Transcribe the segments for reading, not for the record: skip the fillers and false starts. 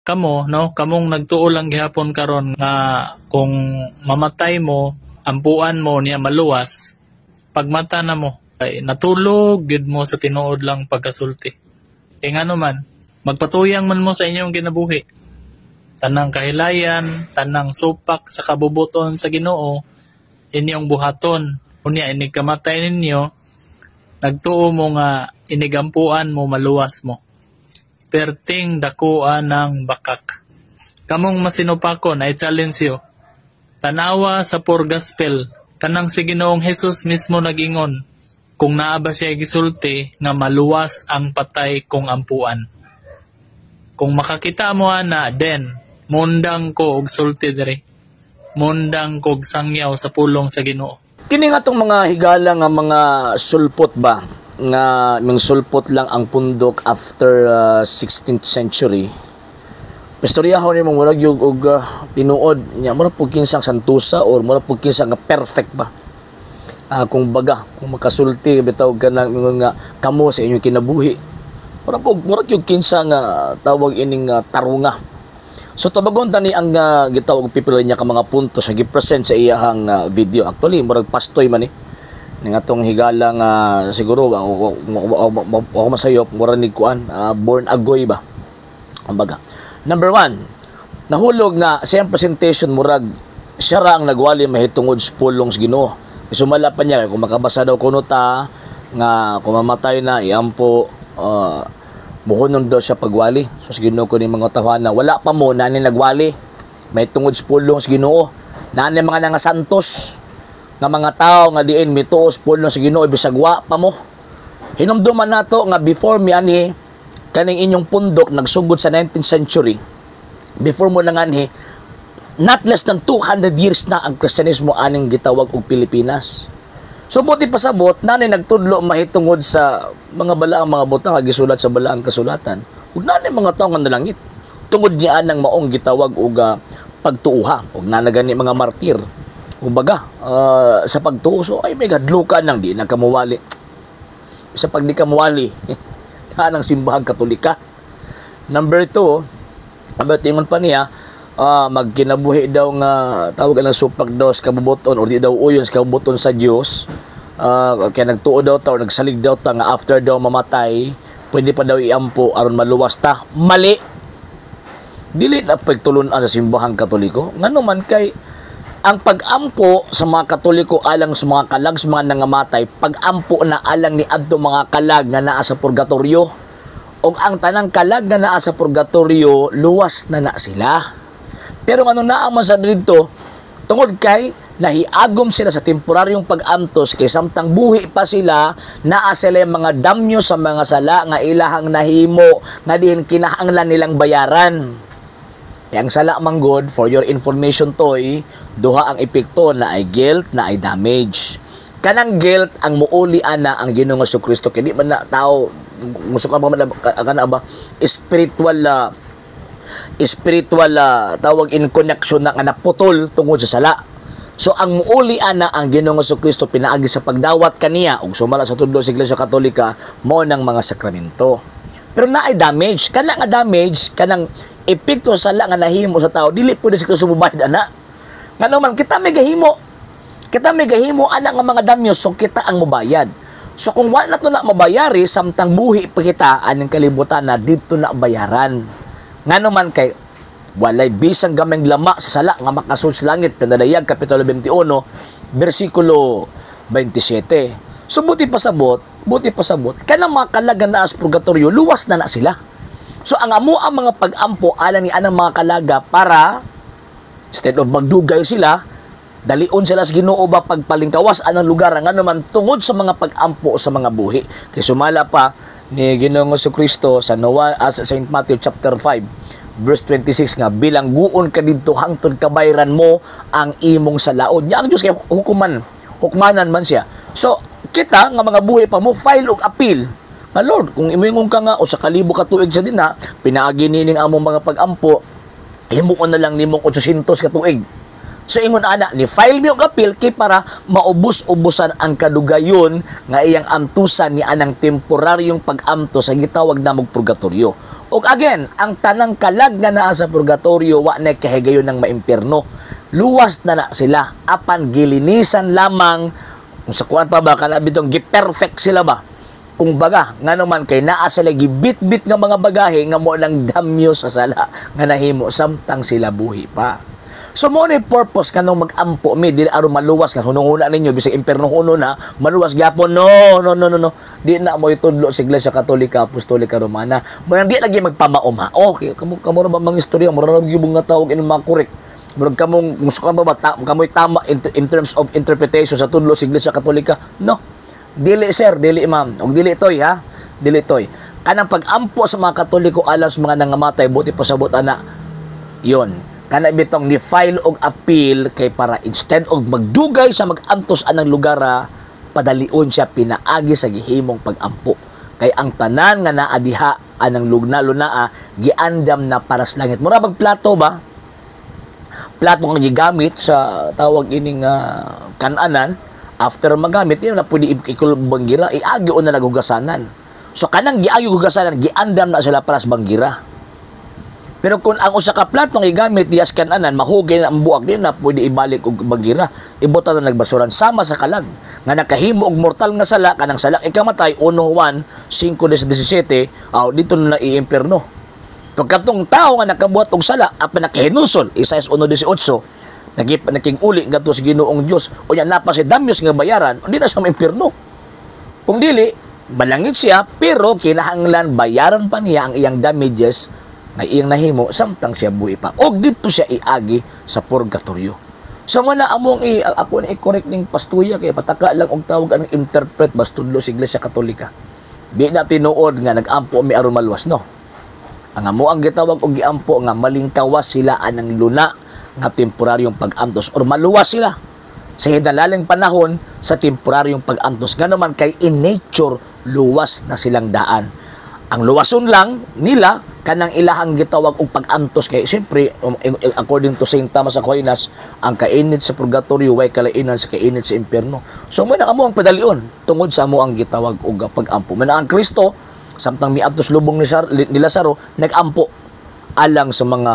Kamo, no, kamong nagtuo lang gihapon karon nga kung mamatay mo, ampuan mo niya maluwas, pagmata na mo, ay natulog gyud mo sa tinuod lang pagkasulti. Kay ngano man, magpatuyang man mo sa inyong kinabuhi. Tanang kahilayan, tanang supak sa kabubuton sa Ginoo, inyong buhaton. Unya inig kamatay ninyo, nagtuo mo nga inigampuan mo, maluwas mo. Perting dakuan ng bakak. Kamong masinupakon, I challenge you. Tanawa sa four gospel, kanang si Ginoong Jesus mismo nag-ingon, kung naa ba siya gisulti nga maluwas ang patay kung ampuan. Kung makakita mo ana, then mundang ko og sulti diri. Mundang ko og sangyaw sa pulong sa Ginoo. Kini nga tong mga higala nga mga sulpot ba nga ming sulpot lang ang pundok after 16th century. Pistoryahon nimo, murag yung og tinuod nya, murag pug kinsang santusa or murag pug kinsang nga perfect ba. Kung baga, kung makasulti bitaw kanang ingon nga kamo sa inyong kinabuhi. Murag yung kinsa nga tawag ining tarunga. So tubagon tani ang gitawag pipila niya ka mga punto sa gi-present sa iyahang video. Actually, murag pastoy man eh. Ning atong higala nga siguro ako masayop, murag ni kuan, born agoy ba. Kumbaga. Number one, nahulog nga sa iyang presentation murag siya ra ang nagwali mahitungod sa pulong sa Ginoo. Sumala pa niya kung makabasa daw kuno ta nga kung mamatay na iampo, muhunon daw siya pagwali. So sa Ginoo ko ni mga tawana, wala pa mo nani nagwali may tungod sa pulong sa Ginoo. Nani mga nangasantos nga mga tao nga diin mituo sa pulong sa Ginoo bisag wa pa mo. Hinumduman nato nga before mi anhi kaning inyong pundok nagsugod sa 19th century, before mo nanganhi, not less than 200 years na ang Kristyanismo aning gitawag og Pilipinas. So buti pasabot, nanay nagtudlo mahitungod sa mga balaang mga butang nga gisulat sa balaang kasulatan. Ug nanay mga tawo nga nalangit tungod niya nang maong gitawag og pagtuuha ug nanagani mga martir. Kumbaga, sa pagtuo, so ay may gadlukan nang di nagkamuwali. Sa pag di ka muwali, ng simbahang Katolika. Number two, number tingon pa niya, magkinabuhi daw nga tawag ang supak daw sa kabubuton or di daw uyon sa kabubuton sa Dios. Kaya nagtuo daw ta or nagsalig daw ta nga after daw mamatay, pwede pa daw iampo aron maluwas ta. Mali. Dili na pagtulunan sa simbahang Katoliko. Ngano man kay ang pag-ampo sa mga Katoliko alang sa mga kalag sa mga nangamatay, pag-ampo na alang ni adto mga kalag nga naa sa purgatorio. Og ang tanang kalag nga naa sa purgatorio, luwas na na sila. Pero ano naa man sa didto, tungod kay nahiagom sila sa temporaryong pag-antos kay samtang buhi pa sila, naa sila yung mga damyo sa mga sala nga ilahang nahimo nga diin kinahanglan nilang bayaran. Kaya ang sala man god, for your information toy, duha ang epekto na ay guilt na ay damage. Kanang guilt ang muuli ana ang Ginoong Kristo kay di man na tao musuka man na kana ba spiritual spiritual tawag in connection na nga naputol tungod sa sala. So ang muuli ana ang Ginoong Kristo pinaagi sa pagdawat kaniya ug sumala sa tudlo sa Iglesia Katolika mao nang mga sakramento. Pero naay damage, kana nga damage, kanang epekto sa sala nga nahimo sa tao, dili pwede si Kristo mubayad ana. Ngano man kita may gahimo. Kita may gahimo ana nga mga damyo, so kita ang mubayad. So kung wala na to na mabayari samtang buhi pa kita aning kalibutan na didto na bayaran. Ngano man kay walay bisang gameng lama sa sala nga makasud sa langit, Pinadayag kapitulo 21 bersikulo 27. So buti pasabot kanang mga kalaga na as purgatorio, luwas na na sila. So ang amo ang mga pag-ampo alang ni anang mga kalaga para instead of magdugay sila, dalion sila sa Ginoo ba pagpalingkawas anang lugar, ngano man tungod sa mga pag-ampo sa mga buhi. Kay sumala pa ni Ginoong Kristo sa Noah, sa St. Matthew chapter 5 verse 26 nga bilangguon ka didto hangtod kabayran mo ang imong salaod. Nya ang Dios kay hukuman, hukmanan man siya. So kita nga mga buhi pa mo file og appeal. Nga Lord, kung imingon ka nga usa ka libo ka tuig sa dinha, pinaagi nining among mga pag-ampo, himuon na lang nimong 800 ka tuig. So ingon ana ni file mi og appeal kay para maubos-ubusan ang kadugayon nga iyang antusan ni anang temporaryong pag-amto sa gitawag namog purgatorio. Ug again, ang tanang kalag nga naa sa purgatorio, wa na kahigayon ng maimpierno. Luwas na na sila apan gilinisan lamang, kung sa kuan pa ba, kana bitong gi-perfect sila ba. Kung baga, ngano man kay naa sila gibit-bit nga mga bagahe nga mo lang damyo sa sala nga nahimo samtang sila buhi pa. So mo ni purpose kanong mag-ampo mi, dili aron maluwas nga hunong-huna ninyo bisag impierno huno na maluwas gyapon. No, no, no, no, no. Di na mo itudlo sa Iglesia Katolika Apostolika Romana. Mo nang di lagi magpamaoma. Okay, kamo kamo ra ba mga istorya, mura ra gyud nga tawag ining mga correct. Murag kamong musukan ba ba ta, kamoy tama in terms of interpretation sa tudlo sa Iglesia Katolika? No. Dili sir, dili ma'am, ug dili toy ha. Dili toy. Kanang pag-ampo sa mga Katoliko alang sa mga nangamatay, buti pasabot ana. Yon. Kana bitong ni file og appeal kay para instead of magdugay sa mag-antos anang lugar, padalion siya pinaagi sa gihimong pag-ampo. Kay ang tanan nga naa diha anang lugna lunaa giandam na para sa langit. Mura magplato ba? Plato nga gigamit sa tawag ining kananan, after magamit yun na pwede ikulob banggira, iagi o na naghugasanan. So kanang giagi hugasanan, giandam na sila para sa banggira. Pero kung ang usa ka plato nga gigamit diya sa kananan mahugay na ang buak, di na pwede ibalik og banggira, ibutan na nagbasuran, sama sa kalag nga nakahimo og mortal nga sala, kanang sala ikamatay, 1 Juan 5:17, aw dito na iimpierno. Pagkatong tao nga nakabuhat og sala apan nakahinulsol, Isaias 1:18, nakig-uli ngadto sa Ginoong Dios, unya napa si damyos nga bayaran, hindi na siya maimpierno. Kung dili, balangit siya, pero kinahanglan bayaran pa niya ang iyang damages nga iyang nahimo samtang siya buhi pa. Og dito siya iagi sa purgatorio. So mo na among i ako na i-correct ning pastuya kay pataka lang og tawag anang interpret bastudlo sa Iglesia Katolika. Di na tinuod nga nag-ampo mi aron maluwas, no. Ang amo ang gitawag og giampo nga malingkawas sila anang luna nga temporaryong pag-antos or maluwas sila sa hidalaling panahon sa temporaryong pag-antos. Ngano man kay in nature luwas na silang daan. Ang luwason lang nila kanang ilahang gitawag og pag-antos kay siyempre according to Saint Thomas Aquinas, ang kainit sa purgatorio way kalainan sa kainit sa impyerno. So mo na amo ang padalion tungod sa amo ang gitawag og pag-ampo. Man ang Kristo samtang miadto sa lubong ni Lazaro, nag-ampo alang sa mga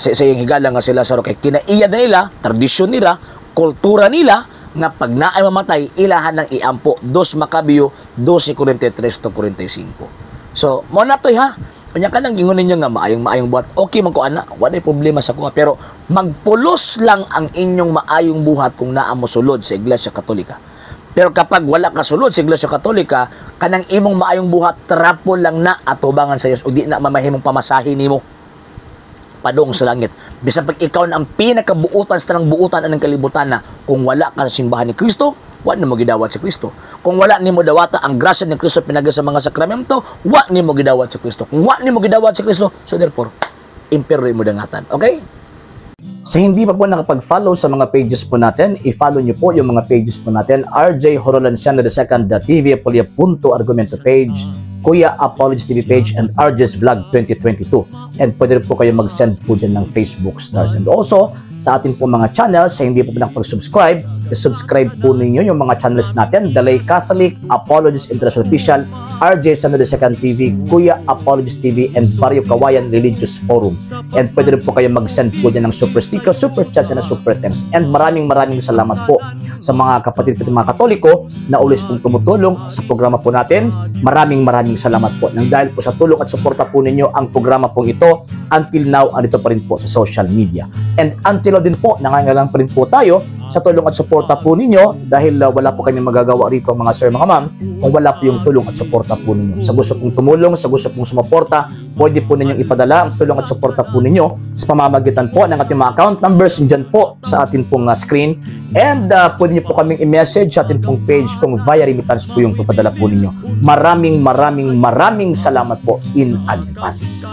sa iyang higala nga si Lazaro kay kinaiya na nila, tradisyon nila, kultura nila nga pag naay mamatay ilahan ng iampo. 2 Macabeo 12:43 to 45. So mo na toy ha. Unya kanang ingon ninyo nga maayong maayong buhat, okay man ko ana, wala problema sa kuha, pero magpulos lang ang inyong maayong buhat kung naa mo sulod sa Iglesia Katolika. Pero kapag wala ka sulod sa Iglesia Katolika, kanang imong maayong buhat trapo lang na atubangan sa Dios ug di na mamahimong pamasahe nimo padung sa langit. Bisan pag ikaw na ang pinakabuutan sa tanang buutan anang kalibutan na, kung wala ka sa simbahan ni Kristo, wa nimo gidawat si Kristo. Kung wala nimo dawata ang grasya ni Kristo pinagi sa mga sakramento, wa nimo gidawat si Kristo. Kung wa nimo gidawat si Kristo, so therefore, impierno mo dangatan. Okay? Sa hindi pa po nakapag-follow sa mga pages po natin, i-follow niyo po yung mga pages po natin. RJ Horolanciano II, TV Apolia Punto Argumento page, Kuya Apologies TV page, and RJ's Vlog 2022. And pwede rin po kayo mag-send po dyan ng Facebook stars. And also, sa atin po mga channels, sa hindi po nakapag-subscribe, i-subscribe po ninyo yung mga channels natin. Dalay Catholic, Apologies International Official, RJ Sano II TV, Kuya Apologies TV, and Barrio Kawayan Religious Forum. And pwede rin po kayo mag-send po dyan ng super sticker, super chats, and super thanks. And maraming maraming salamat po sa mga kapatid po mga Katoliko na ulis pong tumutulong sa programa po natin. Maraming maraming salamat po. Nang dahil po sa tulong at suporta po ninyo ang programa pong ito, until now, andito pa rin po sa social media. And until now din po, nangangailangan pa rin po tayo sa tulong at suporta po ninyo dahil wala po kami magagawa rito, mga sir, mga ma'am, kung wala po yung tulong at suporta po ninyo. Sa gusto pong tumulong, sa gusto pong sumuporta, pwede po ninyong ipadala ang tulong at suporta po ninyo sa pamamagitan po ng ating mga account numbers dyan po sa atin pong screen. And pwede niyo po kaming i-message sa atin pong page kung via remittance po yung papadala po ninyo. Maraming maraming maraming salamat po in advance.